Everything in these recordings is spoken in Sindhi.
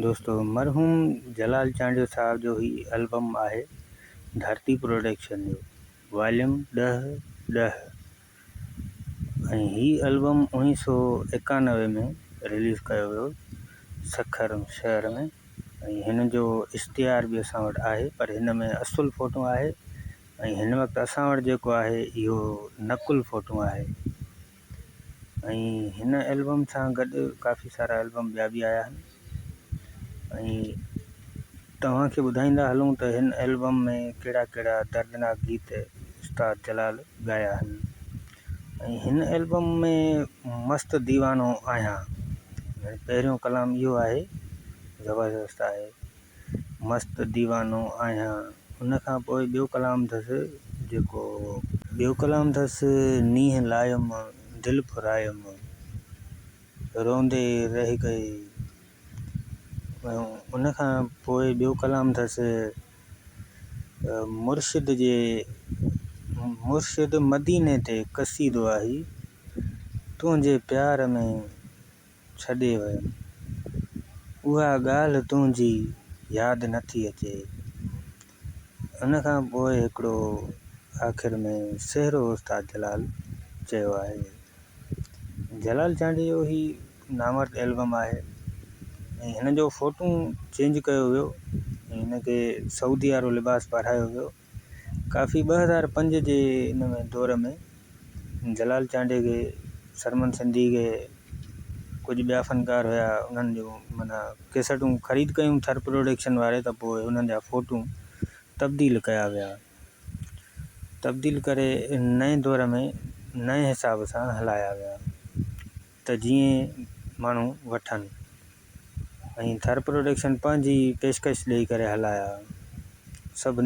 دوستو مرحوم جلال چانڊيو صاحب جو هي البم آهي ڌرتي پروڊڪشن جو واليوم ڏهه ڏهه ۽ هي البم اوڻيهه سو ايڪانوي ۾ رليز ڪيو ويو سکر شهر ۾ ۽ هن جو اشتهار به اسان وٽ آهي پر هن ۾ اصل فوٽو آهي ۽ هن وقت اسان وٽ جيڪو آهي اهو نقل فوٽو آهي. ۽ هن البم سان گڏ ڪافي سارا البم ٻيا به آيا آهن ۽ توهان کي ٻڌائيندا هلون ته هن البم ۾ ڪهڙا ڪهڙا دردناڪ گيت استاد جلال ڳايا آهن ۽ هن البم ۾ مست ديوانو آهيان پهريون ڪلام اهو آهي زبردست آهي مست ديوانو آهيان ان کان پوء ٻيو ڪلام اٿس جيڪو. ٻيو ڪلام اٿس نينهن لايم دل ڦرايم روندي رهي گئي ۽ ان کان پوء ٻيو ڪلام اٿس مرشد جي مرشد مديني تي قصيدو آهي تنهنجي پيار ۾ ڇڏي ويم. اها ڳالهه تنهنجي ياد نٿي اچي. ان کان پوء هڪڙو آخر ۾ سهرو استاد جلال چيو آهي. جلال چانڊيي جو هي نامورد البم آهي ۽ هن جو فوٽو چينج ڪيو ويو ۽ هن کي سعودي وارو لباس پارايو ويو. ڪافي 2005 جي ان ۾ دور ۾ جلال چانڊيي کي سرمن سنڌي کي ڪجهه ٻيا فنڪار هيا انهن جون معنيٰ ڪيسٽون خريد ڪيون ٿر پروڊڪشن واري ته پوء انهن جا فوٽو تبديل ڪيا ويا تبديل ڪري نئين دور ۾ نئين حساب سان هلايا ويا ته جيئن ماڻهو وٺن ۽ ٿر پروڊڪشن پنهنجي پيشڪش ڏئي ڪري هلايا سڀ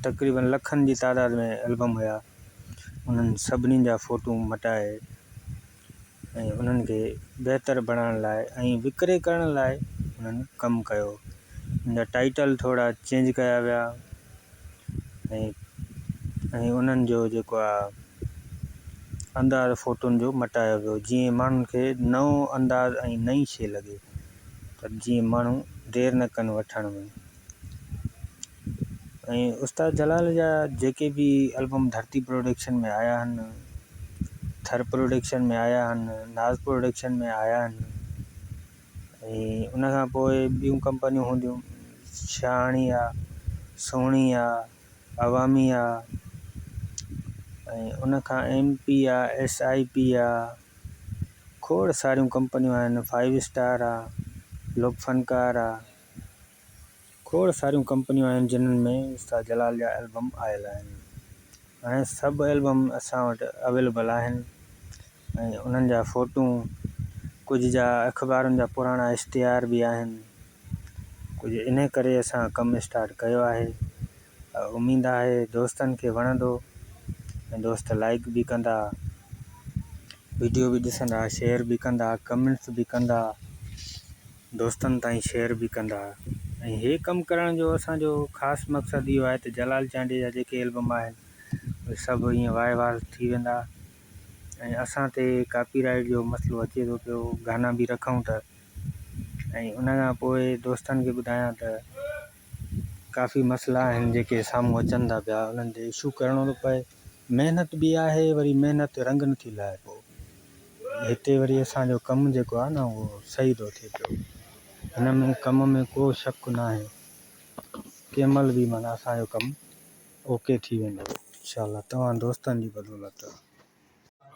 تقريبن لکن جي تعداد ۾ البم هيا انهن سڀني جا فوٽو مٽائي ۽ انهن کي بهتر بڻائڻ لاء ۽ وڪري ڪرڻ لاء انهن ڪم ڪيو ان جا ٽائيٽل ٿورا چينج ڪيا ويا ۽ ۽ انهن جو جيڪو آهي انداز فوٽن جو مٽايو ويو جيئن ماڻهن کي نئون انداز ۽ نئين شيء لڳي ته جيئن ماڻهو دير نه ڪن وٺڻ ۾. ۽ استاد جلال جا جيڪي به البم ڌرتي پروڊڪشن ۾ آيا آهن، ٿر پروڊڪشن ۾ آيا آهن، ناز پروڊڪشن ۾ آيا آهن ۽ ان کان پوء ٻيون ڪمپنيون هونديون شاهاڻي آ، سهڻي آ، عوامي آ ۽ ان کان ايم پي آ، ايس I P آ، کوڙ ساريون ڪمپنيون آهن، فائيو اسٽار آ، لوڪ فنڪار آ. کوڙ ساريون ڪمپنيون آهن جنھن ۾ استاد جلال جا البم آيل آهن ۽ سڀ البم اسان وٽ اويليبل آهن ۽ انھن جا فوٽو ڪجھ جا اخبارن جا پراڻا اشتهار به آهن ڪجھ انھي ڪري اسان ڪم اسٽارٽ ڪيو آهي اميد آهي دوستن کي وڻندو ۽ دوست لائيڪ به ڪندا ويڊيو به ڏسندا شيئر به ڪندا ڪمينٽس به ڪندا. دوستن تائين شيئر به ڪندا ۽ هي ڪم ڪرڻ جو اسان جو خاص مقصد اهو آهي ته جلال چانڊيي جا جيڪي البم آهن اهي سڀ ائين واء واء ٿي ويندا ۽ اسان تي ڪاپي رائيٽ جو مسئلو اچي ٿو پيو گانا به رکون ته ۽ ان کان پوء دوستن کي ٻڌايان ته ڪافي مسئلا آهن جيڪي سامهون اچن ٿا پيا انهن تي اشو ڪرڻو ٿو پئي محنت به آهي وري محنت رنگ نٿي لائي پو هتي وري اسان جو ڪم جيڪو آهي نه اهو صحيح ٿو ٿئي پيو هن ۾ ڪم ۾ ڪو شڪ ناهي ڪنهن مهل به معنيٰ اسان جو ڪم اوڪي ٿي ويندو انشاء الله توهان دوستن جي بدولت.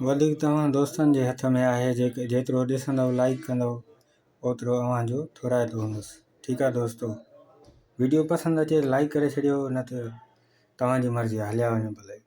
وڌيڪ توهان دوستن جي هٿ ۾ آهي جيترو ڏسندؤ لائيڪ ڪندؤ اوترو اوهان جو ٿورائتو هوندس ٺيڪ آ دوستو ويڊيو پسند اچي ته لائيڪ ڪري ڇڏيو نه ته توهان جي مرضي آ هليا وڃو ڀلي.